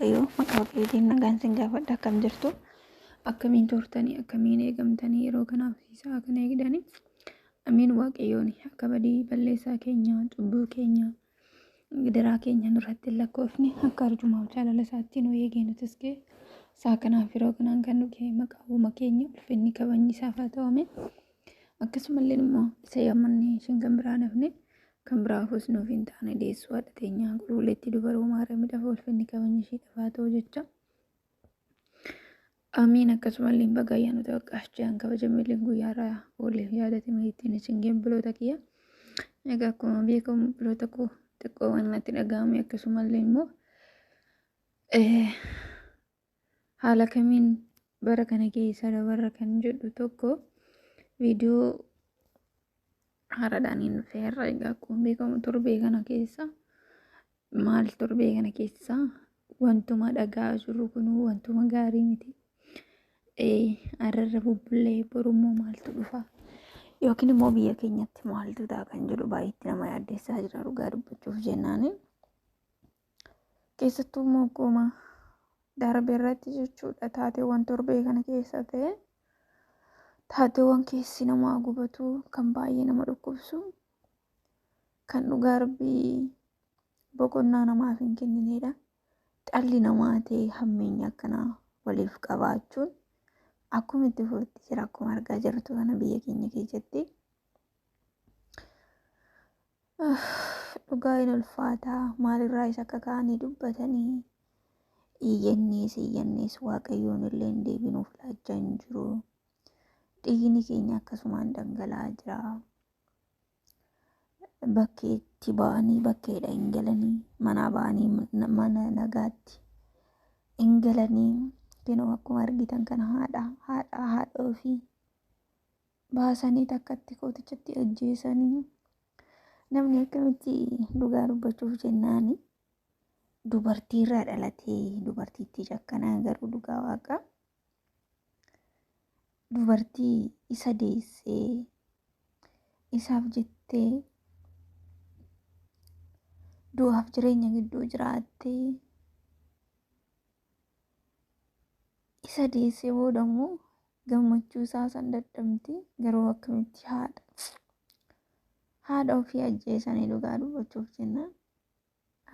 Waaqayyoo maqaa Waaqayyootiin nagaan sin gaafadha. Akkam jirtu? Akkamiin turtanii? Akkamiin eegamtanii? Yeroo kanaaf isaa kana eegdanii? Amiin. Waaqayyoon akka badii balleessaa keenya, cubbuu keenya, gidiraa keenya nurratti hin lakkoofne, akka arjumaaf jaalala isaatti nu eegee nutis ga'e isaa kanaaf yeroo kanaan kan nu ga'e maqaa uuma keenya ulfinni kabajni isaaf haa ta'u. Ameen. Akkasumallee immoo isa yaamannee isheen kan biraa nafne kan biraafus nuuf hin taane deessuu haadha teenyaa qulqulleettii dubaroo Maariyaamiidhaaf ulfinni kabajni isheedhaaf haa ta'u jecha. Amiin. Akkasumallee baga ayyaanota Waaqaaf jiran kabajamillee guyyaa irraa ooleef yaadatame ittiin isin geembiloota kiyya. Egaa akkuma beekamu biloota koo xiqqoo waan natti dhaga'ame, akkasumallee immoo haala kamiin bara kana keessa dabarra kan jedhu tokko viidiyoo haaraadhaan hin dhufeerra. Egaa akkuma beekamu torbee kana keessa maal, torbee kana keessa wantuma dhaga'aa jirru kunuu wantuma gaarii miti. Har'arra bubbullee borummoo maaltu dhufa? Yookiin immoo biyya keenyatti maaltu ta'a kan jedhu baay'eetti nama yaaddeessaa jira dhugaa dubbachuuf jennaani. Keessattuu immoo akkuma darbe irratti jechuudha, taateewwan torbee kana keessa ta'e, taateewwan keessi namaa gubatu, kan baay'ee nama dhukkubsu, kan dhugaa rabbii boqonnaa namaaf hin kenninedha. Dhalli namaa ta'e hammeenya akkanaa waliif qabaachuun akkuma itti fufetti jira, akkuma argaa jirtu kana biyya keenya keessatti. Dhugaa hin ulfaataa, maalirraa isa akka ka'anii dubbatanii iyyannees iyyannees Waaqayyoon illee hin deebinuuf laachaa hin jiru. Dhiigni keenya akkasumaan dhangala'aa jira. Bakkeetti ba'anii bakkeedha hin galanii, manaa ba'anii mana nagaatti hin galanii. Kunoo akkuma argitan kana haadha haadha haadha ofii baasanii takkatti kootichatti ajjeesanii. Namni akkamitti dhugaa dubbachuuf jennaani dubartiirraa dhalatee dubartiitti cakkanaa? Garuu dhugaa waaqa, dubartii isa deessee isaaf jettee du'aaf jireenya gidduu jiraattee isa deessee booda immoo gammachuu isaa san dadhabdi. Garuu akkamitti haadha haadha ofii ajjeesanii dhugaa dubbachuuf jennaan?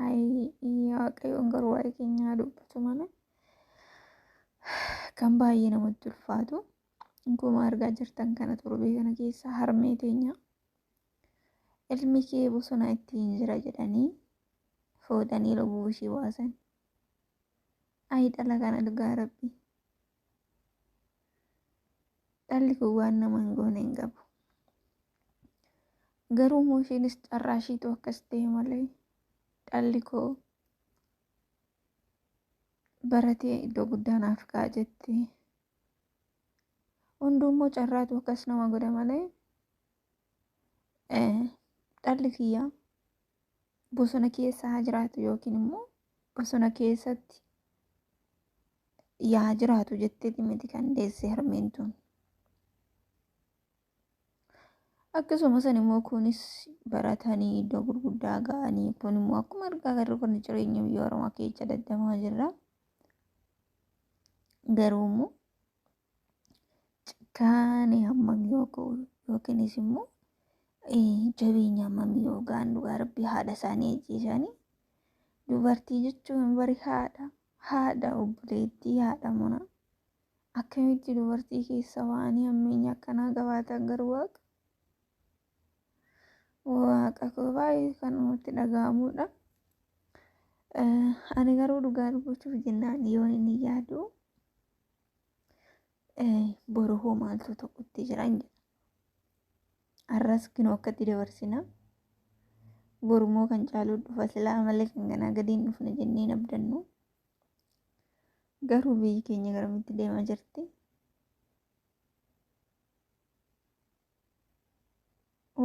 Ayi, Waaqayyoon garuu waa'ee keenyaa dubbatu malee kan baay'ee namatti ulfaatu. Akkuma argaa jirtan kana torbee kana keessa harmee teenya ilmi kee bosona ittiin jira jedhanii fuudhanii lubbuu ishii baasan. Ayi, dhala kana, dhugaa rabbi. Dhalli kun waan nama hin goone hin qabu. Garuu immoo isheenis carraa ishiitu akkas ta'e malee dhalli koo baratee iddoo guddaa naaf ga'a jettee. Hunduu immoo carraatu akkas nama godha malee dhalli kiyyaa bosona keessa haa jiraatu yookiin immoo bosona keessatti yaa jiraatu jetteeti miti kan deesse harmeen tun. Akkasuma san immoo kunis baratanii iddoo gurguddaa ga'anii, kun immoo akkuma argaa jirru kun jireenya biyya Oromoo keessa daddamaa jirra. Garuu immoo cikkaane hammam yoo ga'u yookiinis immoo jabeenya hammam yoo ga'an dhugaa rabbii haadha isaanii ajjeesanii? Dubartii jechuun bari haadha, haadha obboleettii, haadha mana. Akkamitti dubartii keessa ba'anii hammeenya akkanaa qabaatan garuu? Waaqa waaqa koo, baay'ee kan namatti dhaga'amudha. Ani garuu dhugaa dubbachuuf jennaan yoon inni yaadu boru hoo maaltu ta'utti jiran jedha. Har'as kinoo akkatti dabarsina. Borummoo kan caalu dhufa silaa malee kan kanaa gadi hin dhufne jennee abdannu. Garuu biyyi keenya garamitti deemaa jirti?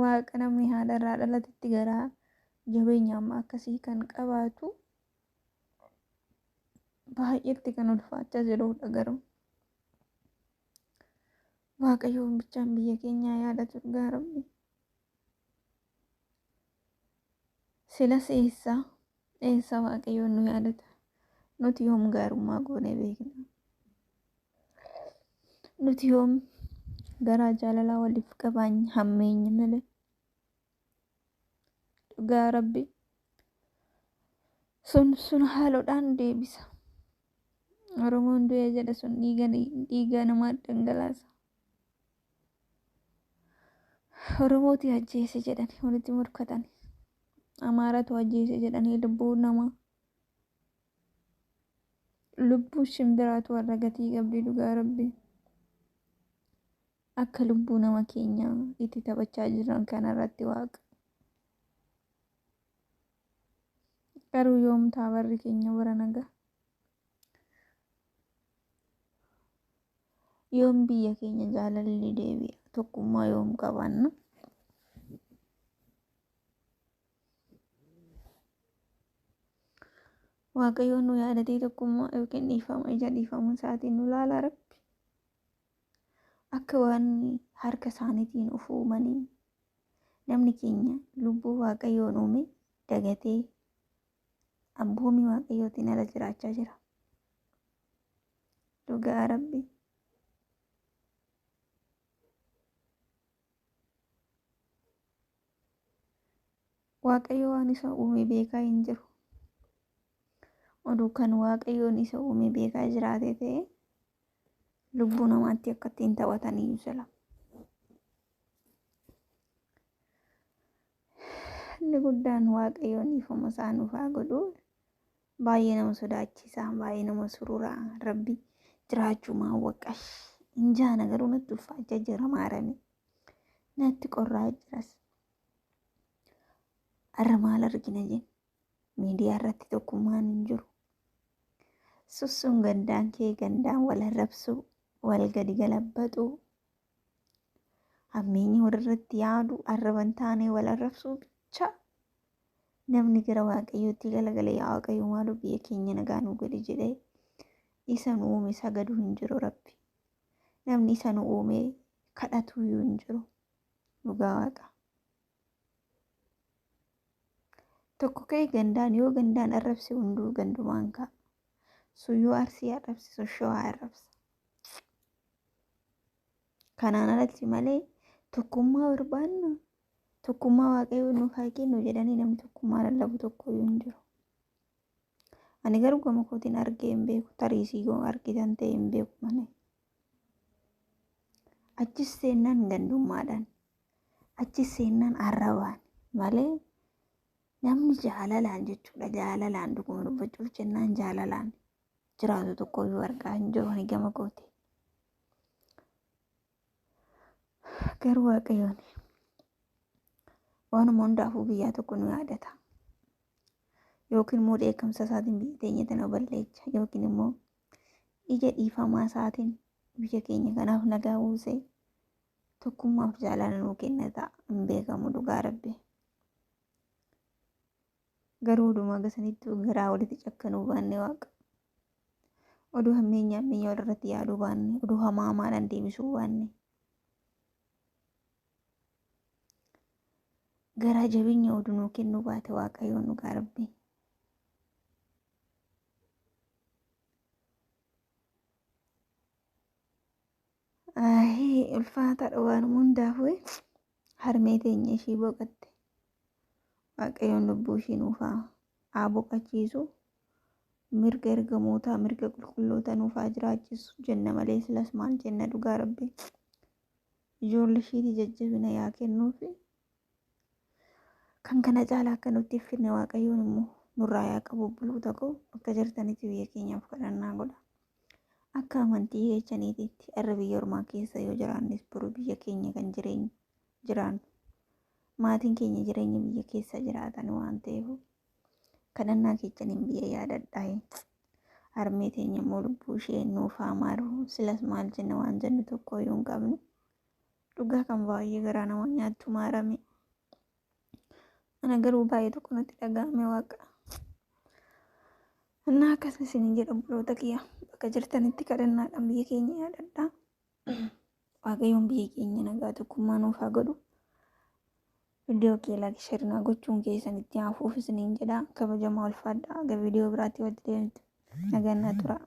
Waaqa, namni haadha irraa dhalatetti garaa jabeenya amma akkasii kan qabaatu baay'eetti kan ulfaachaa jirudha garuu. Waaqayyoon bichaan biyya keenyaa yaadatu dhugaa rabbi. Silas eessa eessa Waaqayyoon nu yaadata? Nuti yoom gaarummaa goonee beekna? Nuti yoom garaa jaalalaa waliif qabaanya hammeenya malee? Dhugaa Rabbi sun haaloodhaan deebisa. Oromoon du'ee jedha sun dhiiga namaa dhangalaasa. Oromooti ajjeese jedhani walitti morkatani. Amaaratu ajjeese jedhanii lubbuu namaa. Lubbuu shimbiraatu warra gatii qabdi dhugaa Rabbi. Akka lubbuu nama keenyaa itti taphachaa jiran kanarratti waaqa. Garuu yoom ta'a barri keenya bara nagaa? Yoom biyya keenya jaalalli deebi'a? Tokkummaa yoom qabaanna? Waaqayyoon nu yaadatee tokkummaa yookiin dhiifama ija dhiifamuu isaatiin nu laala Rabbi. Akka waan harka isaaniitiin of uumanii namni keenya lubbuu Waaqayyoon uume dagatee abboomii Waaqayyootiin ala jiraachaa jira. Dhugaa Rabbi. Waaqayyo waan isa uume beekaa hin jiru. Oduu kan Waaqayyoon isa uume beekaa jiraate ta'e lubbuu namaatti akka ittiin taphatanii jira. Inni guddaan Waaqayyoon dhiifama isaa nuuf haa godhu. Baay'ee nama sodaachisa, baay'ee nama sururaa. Rabbi jiraachuu maawwaqash. Injaana garuu natti ulfaachaa jira maarame. Natti qorraa jiras. Har'a maal argina jenna? Miidiyaa irratti tokkummaan hin jiru. Sussuun gandaan kee gandaan wal arrabsuu, wal gadi galabbatu, hammeenyi walirratti yaadu, arraba hin taane wal arrabsuu bicha. Namni gara Waaqayyootti galagale yaa Waaqayyo maaloo biyya keenya nagaa nu godhi jedhee isa nu uume sagaduu hin jiru Rabbi. Namni isa nu uume kadhatu iyyuu hin jiru. Dhugaa Waaqa. Tokko ka'e gandaan yoo gandaan arrabse hunduu gandumaan ka'a. Sun yoo Arsii arrabse sun Shawaa arrabsa. Kanaan alatti malee tokkummaa barbaanna. Tokkummaa Waaqayyoo nuuf haa kennu jedhanii namni tokkummaa lallabu tokko iyyuu hin jiru. Ani garuu gama kootiin argee hin beeku. Tarii yoo argitan ta'e hin beeku malee. Achis seennaan gandummaadhaan, achis seennaan arrabaan malee namni jaalalaan jechuudha. Jaalalaan dhuguma dubbachuuf jennaan jaalalaan jiraatu tokko iyyuu argaa hin jiru ani gama kooti. Garuu Waaqayyoon waanuma hundaafuu biyyaa tokko nu yaadata. Yookiin immoo dheekkamsa isaatiin biyya teenya tana balleecha yookiin immoo ija dhiifamaa isaatiin biyya keenya kanaaf nagaa buusee tokkummaaf jaalala nuu kenna ta'a. Hin beekamu dhugaa Rabbi. Garuu oduma gasanitti garaa walitti cakkanuu baanne waaqa. Oduu hammeenya hammeenya walirratti yaaduu baanne, oduu hamaa hamaadhaan deebisuu baanne. Garaa jabeenya oduu nuu kennuu baate Waaqayyoon dhugaa Rabbi. Ulfaataadha waanuma hundaafuu harmee teenya ishii boqotte. Waaqayyoon lubbuu ishii nuuf haa boqochiisu. Mirga ergamootaa mirga qulqulloota nuuf haa jiraachisu jenna malee silas maal jenna dhugaa Rabbi. Ijoollee ishiitii jajjabina yaa kennuufi. Kan kana caalaa akka nutti hin fidne Waaqayyoon immoo nurraa yaa qabu obboloota koo bakka jirtanitti biyya keenyaaf kadhannaa godha. Akka amantii jechaniititti har'a biyya ormaa keessa yoo jiraannes boru biyya keenya kan jireenya jiraannu. Maatiin keenya jireenya biyya keessa jiraatan waan ta'eef kadhannaa keessaniin biyya yaadadhaa. Harmee teenya immoo lubbuu ishee nuuf haa maaru. Silas maal jenna waan jennu tokko iyyuu hin qabnu. Dhugaa kan baay'ee garaa nama nyaattu maarame. Ana garuu baay'ee tokko natti dhaga'ame waaqa. Innaa akkas isiniin jedha obboloota kiyya bakka jirtanitti kadhannaadhaan biyya keenya yaadadhaa. Waaqayyoon biyya keenya nagaa tokkummaa nuuf haa godhu. Viidiyoo kee like share naa gochuun keessan itti hafuuf isiniin jedha. Kabajamaa ulfaadhaa. Aga viidiyoo biraatti walitti deemtu. Nagaan naa turaa.